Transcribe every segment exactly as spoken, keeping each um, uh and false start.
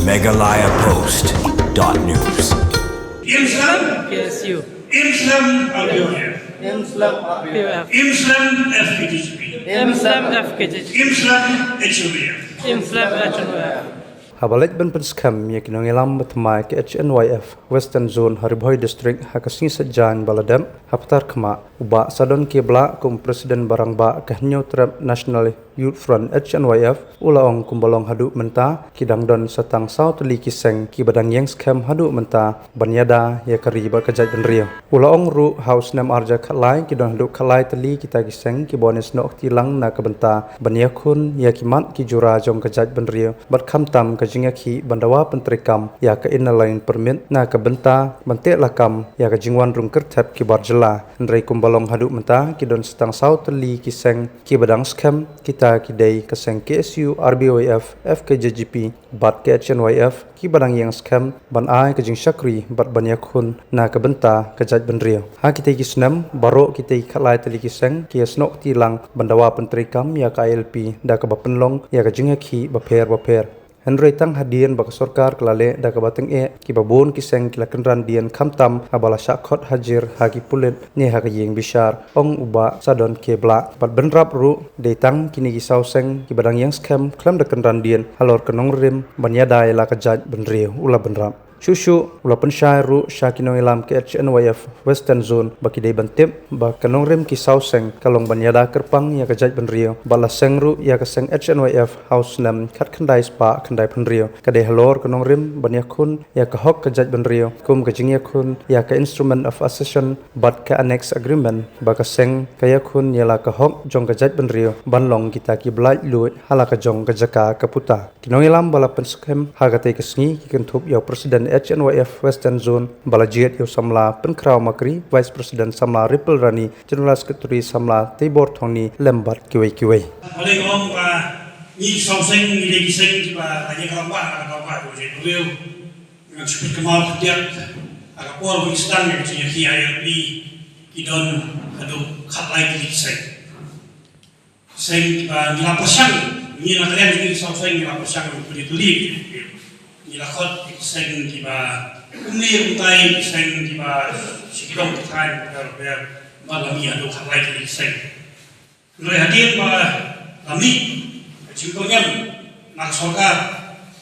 Meghalaya Post dot news. Im slem, K S U, im slem R B Y F, P O F, im slem F K J G P, im slem F K J G, im slem H N Y F. im slem H N Y F. Haba leit ban pynskhem ïa ki nongïalam ba thymmai ka H N Y F Western Zone ha Ri Bhoi District ha ka sngi Saitjaiñ ba la dep ha Patharkhmah, u Bah Sadon K Blah kum u President ba rangbah ka Hynñiewtrep National Youth Front H N Y F u la ong kumba long haduh mynta ki dang don sa tang saw tylli ki seng kiba dang ïeng skhem haduh mynta ban ïada ïa ka ri bad ka jaitbynriew. U la ong ruh ha u snem ar hajar khatlai ki don haduh khatlai tylli kita ki seng kiba wan ïasnoh kti lang na ka bynta ban ïakhun ïa ki mat ki jura jong ka jaitbynriew bad khamtam ka jingïakhih ban dawa pyntreikam ïa ka Inner Line Permit na ka bynta ban teh lakam ïa ka jingwan rung kyrthep ki bar jylla. Hynrei kumba long haduh mynta ki don sa tang saw tylli ki seng kiba dang skhem, kita ki dei ka seng K S U, R B Y F, F K J G P bad ka H N Y F kiba dang ïeng skhem ban ai ka jingshakri bad ban ïakhun na ka bynta ka jaitbynriew. Ha kitei ki snem baroh kitei ki khatlai tylli ki seng ki ïasnoh kti lang ban dawa pyntreikam ïa ka I L P da kaba pynlong ïa ka jingïakhih bapher bapher. Hynrei tang hadien ba ka sorkar ka la leh da kaba tyngeh, kiba bun ki seng ki la kynran dien khamtam haba la shah khot hajir ha ki pulit ne ha ka ïing bishar, ong u Bah Sadon K Blah. Bad bynrap ruh dei tang kine ki saw seng kiba dang ïeng skhem khlem da kynran dien halor ka nongrim ban ïada ïa la ka jaitbynriew, u la bynrap. Shuh shuh u la pynshai ruh sha ki nongïalam ka H N Y F Western Zone ba ki dei ban tip ba ka nongrim ki saw seng ka long ban ïada kyrpang ïa ka jaitbynriew bad la seng ruh ïa ka seng H N Y F ha u snem khatkhyndai spah khyndaiphew hynriew. Ka dei halor ka nongrim ban ïakhun ïa ka hok ka jaitbynriew kum ka jingïakhun ïa ka Instrument of Accession bad ka Annex Agreement ba ka seng ka ïakhun ïa la ka hok jong ka jaitbynriew ban long kita kiba laitluid ha la ka jong ka jaka ka puta. Ki nongïalam ba la pynskhem ha katei ka sngi ki kynthup ïa u President H N Y F Western Zone Balajied, ïa u Samla Pynkhraw Makri, Vice President Samla Ripple Rani, General Secretary Samla Teibor Thongni lem bad kiwei kiwei. Nga dei ong ba ngi ki saw seng ngi dei ki seng kiba la ïeng rangbah ha ka rangbah ka jaitbynriew. Ngan shu pynkynmaw khyndiat, ha ka por ba ngi sdang ïa ka jingïakhih I L P ki don haduh khatlai tylli ki seng. Seng kiba ngi la pyrshang, ngi na ka liang ngi saw seng ngi la pyrshang ngi pynïatylli. Ngi la khot ki seng kiba kumne kumtai, ki seng kiba shi ki dong ki thaiñ bapher bapher, bad la mih haduh khatlai tylli ki seng. Hynrei hadien ba la mih ka jingpyrngem na ka sorkar,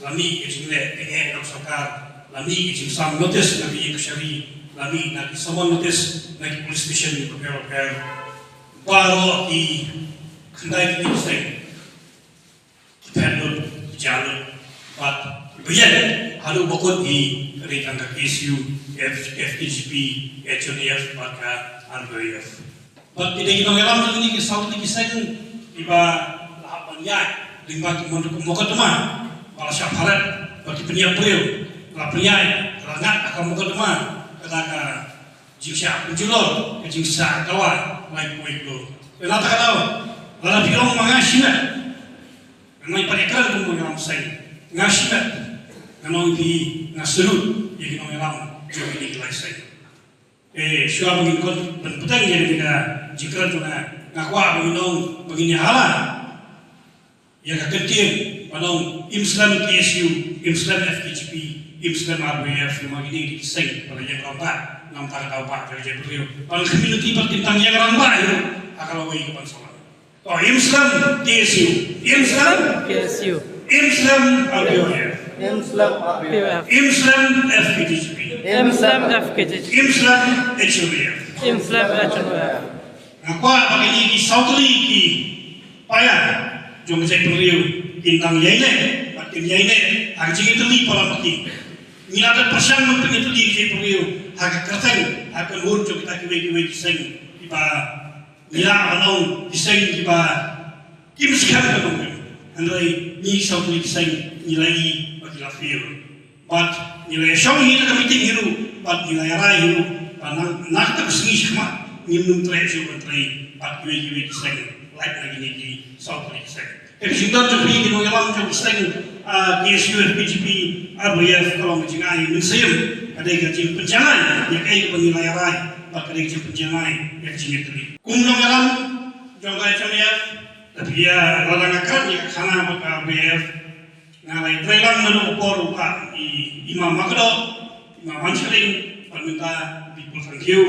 la mih ka jingleh tyngeh na ka sorkar, la mih ka jingsam notice na ka ïing kashari, la mih na ka summon notice na ki police station bapher bapher. Baroh ki khyndai tylli ki seng ki phet lut, ki jah lut, bad kiba ïeng haduh ba kut hi ka dei tang ka K S U, F, F K J P, H N Y F bad ka R B Y F. Bad ki dei ki nongïalam jong ngi ki saw tylli ki seng kiba la hap ban ïaid lyngba ki mukotduma ba la shah pharet bad ki pynïap briew, la pynïaid, la ngat ha ka mukotduma kata ka jingshah pynjulor, ka jingshah dawa, lai kawei klur. Te na kata ka daw, lada phi ong ba nga shimet, nga nang pat ïakren kum u nongïalam seng, nga shimet, nga ong ïa phi, nga salute ïa ki nongïalam jong kine ki lai seng. Te shuwa ba ngin kon pynbteng ïa kane ka jingkren jong nga, nga kwah ba ngin ong ba ngin ïa hala ïa ka kyntien ba ong im slem K S U, im slem F K J P, im slem R B Y F, namar kine ki dei ki seng ba la ïeng rangbah na ka bynta ka daw bah jong ka jaitbynriew. Ba ngi community ba kin dang ïeng rangbah hi ruh ha ka lawei kaban sa wan. To im slem K S U, im slem, K S U, im slem R B Y F, im slem P O F, im slem F K J G P, im slem F K J G, im slem H N Y F. im slem H N Y F. Nga kwah ba kine ki saw tylli ki paia jong ka jaitbynriew kin dang ïaineh bad kin ïaineh ha ka jingïatylli palat ma ki. Ngi la dep pyrshang ban pynïatylli ka jaitbynriew ha ka kyrteng, ha ka kynhun jong kita kiwei kiwei ki seng kiba ngi lah ban ong ki seng kiba kim skhem ka nongrim. Hynrei ngi ki saw tylli ki seng ngi la ïohi ba ki la fail. Bad ngi la ïashong hi na ka meeting hi ruh, bad ngi la ïarai hi ruh ba na, na kata ka sngi shakhmat ngim nym treh shuh ban trei bad kiwei kiwei ki seng, lait na kine ki saw tylli ki seng. Te ka jingdon jong phi ki nongïalam jong ki seng, ah, K S U, F K J P, R B Y F ka long ka jingai mynsiem, ka dei ka jingpynjanai ïa kaei kaba ngi la ïarai bad ka dei ka jingpynjanai ïa ka jingïatylli. Kum nongïalam jong ka H N Y F, lada phi ïa, lada nga kren ïa ka khana bad ka R B Y F, nga la ïatrei lang Naduh ka por u Bah i, i Imam Makdok, i Imam Manchering, bad mynta i Pulthang Kiew,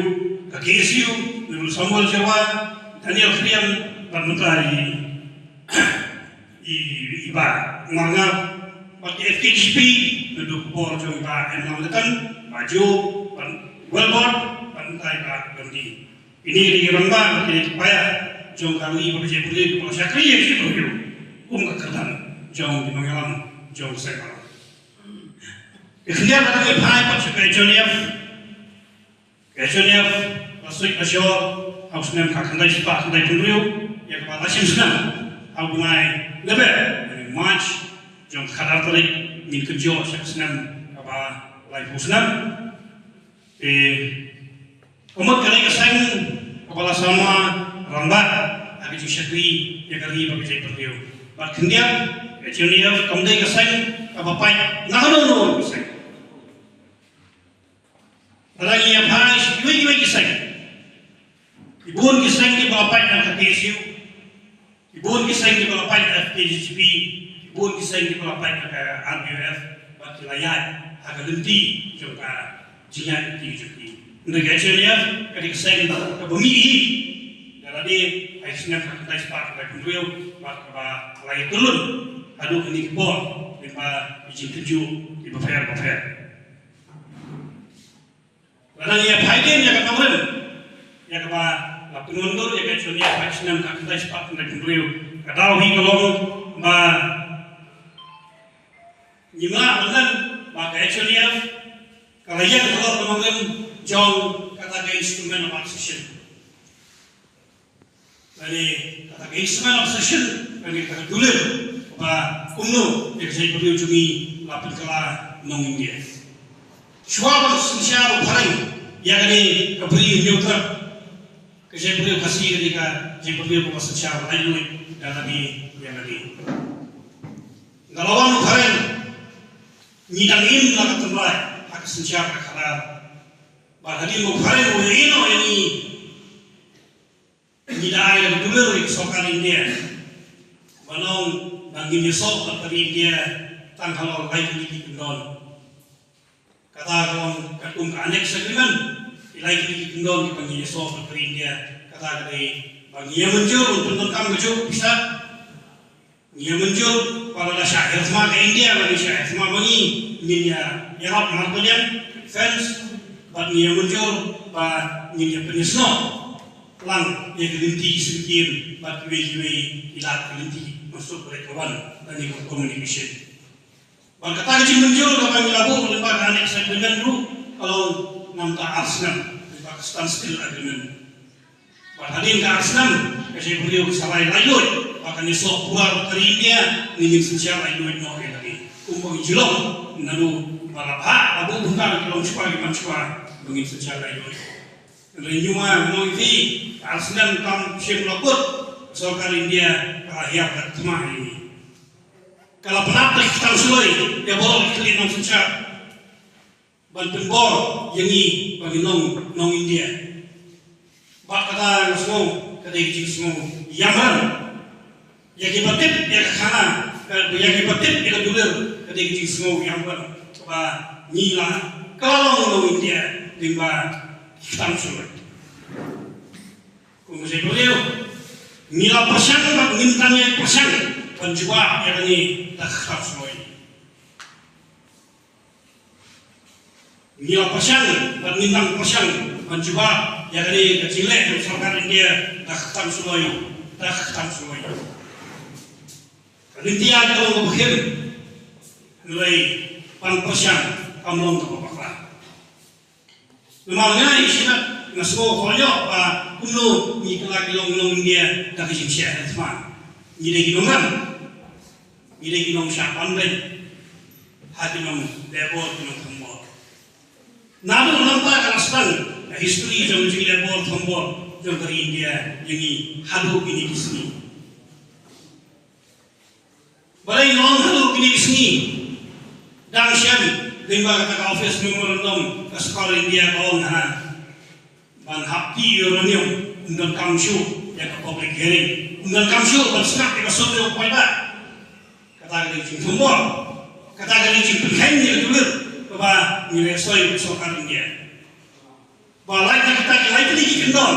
ka K S U, naduh Samuel Jyrwa, Daniel Khyriem, bad mynta i, i, i Bah Marngap, bad ka F K J P, naduh ka por jong i Bah M Lamleten, Bah Jo, bad Wilbert, bad mynta i Bah Gandhi. Kine ki rangbah bad kine ki paidbah jong ka ri bad ka jaitbynriew kiba la shakri ïa ka jaitbynriew kum ka kyrdan jong ki nongïalam jong ka seng balang. Ka khyndiat, la dang ïa phai pat sha ka H N F. Ka H N F la suid la shor ha u snem khatkhyndai spah khyndaiphew hynriew ïa kaba la shim snem ha u bnai Naiwieng, March, jong ka khatar tarik ngin kynjoh sha ka snem kaba laiphew snem. Te ka mut ka dei ka seng kaba la samla rangbah ha ka jingshakri ïa ka ri bad ka jaitbynriew. Bad khyndiat, ka H N F kam dei ka seng kaba pait na kano kano ka seng. Lada ngi ïa phai sha kiwei kiwei ki seng, ki bun ki seng kiba la pait na ka K S U, ki bun ki seng kiba la pait na ka K J P, ki bun ki seng kiba la pait na ka R B U F, bad ki la ïaid ha ka lynti jong ka jingïaid lynti jong ki. Hynrei ka H N F ka dei ka seng kaba mih hi da lade ha ki snem khatkhyndai spah khyndaiphew hynriew bad kaba la ïatylli haduh kine ki por lyngba ki jingtynjuh kiba pher bapher. Lada ngi ïa phai dien ïa ka nongrim ïa kaba la pynwandur ïa ka H N F ha ki snem khatkhyndai spah khyndaiphew hynriew, ka daw hi ka long ba ngim lah ban ong ba ka H N F ka la ïeng halor ka nongrim jong kata ka Instrument of Accession. Lane kata ka Instrument of Accession, lane kata ka dulir ba kumno ïa ka jaitbynriew jong ngi la pynkylla nong India. Shuwa ban synshar u phareng ïa kane ka Bri Hynñiewtrep, ka jaitbynriew Khasi ka dei ka jaitbynriew kaba synshar laitluid da lade ïa lade. Nga la wan u phareng, ngi dang im la ka tynrai ha ka synshar ka khadar. Bad hadien ba u phareng u ïeh noh ïa ngi, ngi la ai la ka dulir ïa ka sorkar India ban ong ba ngin ïasoh bad ka ri India tang halor lai tylli ki kyndon. Kata ka long katkum ka Annex Agreement, ki lai tylli ki kyndon kiba ngin ïasoh bad ka ri India. Kata ka dei ba ngi ïa mynjur ban pyndonkam kajuh ka pisa. Ngi ïa mynjur ba lada shah ïa thma ka India, lada shah ïa thma ma ngi, ngin ïa ïarap markylliang, fence, bad ngi ïa mynjur ba ngin ïa pynïasnoh lang ïa ki lynti ki syngkien bad kiwei kiwei ki lad ki lynti, maksud ba ka wan lane ka communication. Bad kata ka jingmynjur kaba ngi la buh lyngba ka Annex Agreement ruh ka long namar ar snem, lyngba ka Standstill Agreement. Bad hadien ka ar snem, ka jaitbynriew ka sa lai laitluid, ba kan ïasoh pura bad ka ri India, ne ngin synshar laitluid noh ïa lade. Kumba ngi ju long naduh ba la bhah, la buh bynta ki longshwa ki manshwa ba ngin synshar laitluid. Hynrei ñiuma nga ong ïa phi, ka ar snem kam shym la kut, ka sorkar India ka la hiar ka thma ïa ngi. Ka la pynap da ki kyrteng suloi ïa baroh ki khlieh nongsynshar ban pynbor ïa ngi ba ngi long nong India. Bad kata nga sngew ka dei ka jingsngew ïamran. Ïa kiba tip ïa ka khana, ka, ïa kiba tip ïa ka dulir, ka dei ka jingsngew ïamran ba ngi la kylla long nong India lyngba ki kyrteng suloi. Kum ka jaitbynriew, ngi la pyrshang bad ngim tang ïa pyrshang ban jubab ïa kane da ka kyrteng suloi. Ngi la pyrshang bad ngim tang pyrshang ban jubab ïa kane ka jingleh jong sorkar India da ka kyrteng suloi, da ka kyrteng suloi. Ka lynti ka long kaba khim, hynrei ban pyrshang kam long kaba bakla. Namar nga i sngewthuh, nga sngew khohjoh ba kumno ngi kylla ki long nong India da ka jingshah ïa thma. Ngi dei ki nongrim, ngi dei ki nongshah ban beiñ ha ki nongleh bor, ki nongthombor. Naduh nangta ka la sdang ka history jong ka jingleh bor thombor jong ka ri India ïa ngi haduh kine ki sngi. Balei nga ong haduh kine ki sngi? Dang shen lyngba kata ka office memorandum ka sorkar India ka ong ha ban hap tih uranium, ym donkam shuh ïa ka public hearing, ym donkam shuh ban sngap ïa ka survey u paidbah. Kata ka dei ka jingthombor. Kata ka dei jingpynkheiñ ïa ka dulir kaba ngi la soi bad ka sorkar India. Ba lait na kita ki lai tylli ki kyndon,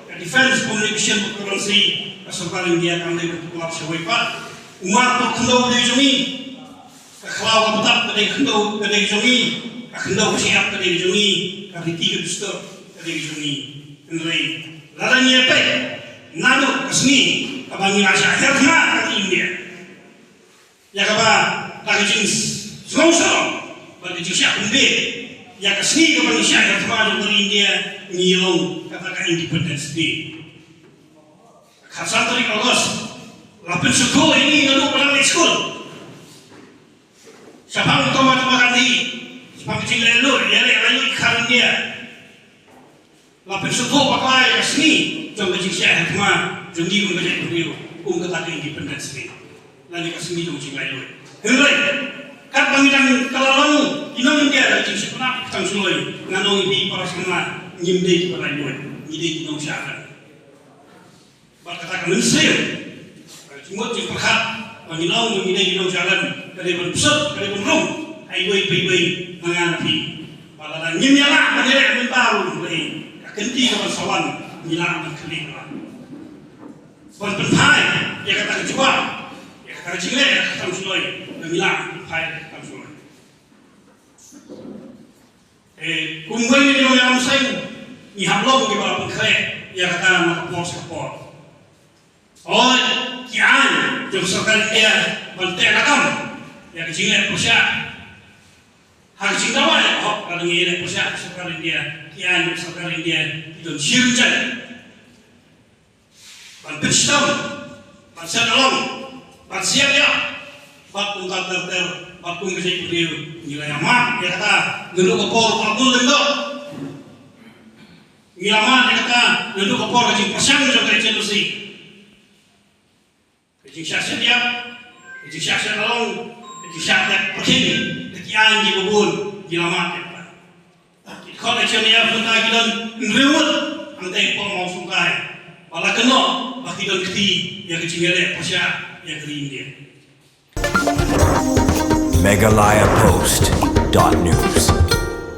ka defense, communication bad currency, ka sorkar India kam dei ban tuklar shawei pat. U mar ka khyndew ka dei jong ngi, ka khlaw ka btap ka dei khyndew ka dei jong ngi, ka khyndew ka shyiap ka dei jong ngi, ka riti ka dustur ka dei jong ngi. Hynrei lada ngi ïa peit naduh ka sngi kaba ngi la shah hiar thma ha ka ri India, ïa kaba da ka jingsngewsarong bad ka jingshah pynbeit ïa ka sngi kaba ngi shah hiar thma jong ka ri India, ngi long kata ka Independence Day. Khatsan tarik August la pynsngewthuh ïa ngi naduh ba dang leit skul. Shaphang u Thomas Mahatma Gandhi, shaphang ka jingleh luid, ïaleh laitluid khar India. La pynsngewthuh bakla ïa ka sngi jong ka jingshah hiar thma jong ngi kum ka jaitbynriew, kum kata ka Independence Day, lane ka sngi jong ka jinglaitluid. Hynrei katba ngi dang kylla long ki nong India da ka jingsngewtynnat ka tang shloi, ngan ong ïa phi para samla, ngim dei kiba laitluid, ngi dei ki nongshah rem. Bad kata ka mynsiem, ka jingmut jingpyrkhat ba ngi long ba ngi dei ki nongshah rem, ka dei ban bsut, ka dei ban rung ha iwei pa iwei na nga na phi. Bad lada ngim ïa lah ban ïaleh mynta ruh, hynrei ka kynti ka ban sa wan ngi lah ban kylli, ban pynphai ïa kata ka jubab, ïa kata ka jingleh ka tang shloi, ba ngi lah ban pynphai ïa ka tang shloi. Eh, kum uwei na ki nongïalam seng, ngi hap long kiba la pynkhreh ïa kata na ka por sha ka por. Hooid, ki aiñ jong ka sorkar India ban teh lakam ïa ka jingleh pyrshah ha ka jingdawa ïa ka hok, lada ngi ïaleh pyrshah ka sorkar India, ki aiñ jong ka sorkar India ki don shi rynjait. Ban pynshitom, ban shet along, ban siat ïap, bad kumta ter ter, bad kum ka jaitbynriew ngi la ïa mad ïa kata naduh ka por ba bun lyngdoh. Ngi la mad ïa kata naduh ka por ka jingpyrshang jong ka H N O C. Ka jingshah shet ïap, ka jingshah shet along, ka jingshah shet pyrkhing, ka jingshah kiba bun ngi la mad ïa kata. Ki dkhot H N O C mynta ki don hynriew ngut, hangta hapoh Mawsynrai, ba la kynnoh ba ki don kti ïa ka jingïaleh pyrshah ïa ka ri India. Meghalaya Post dot news.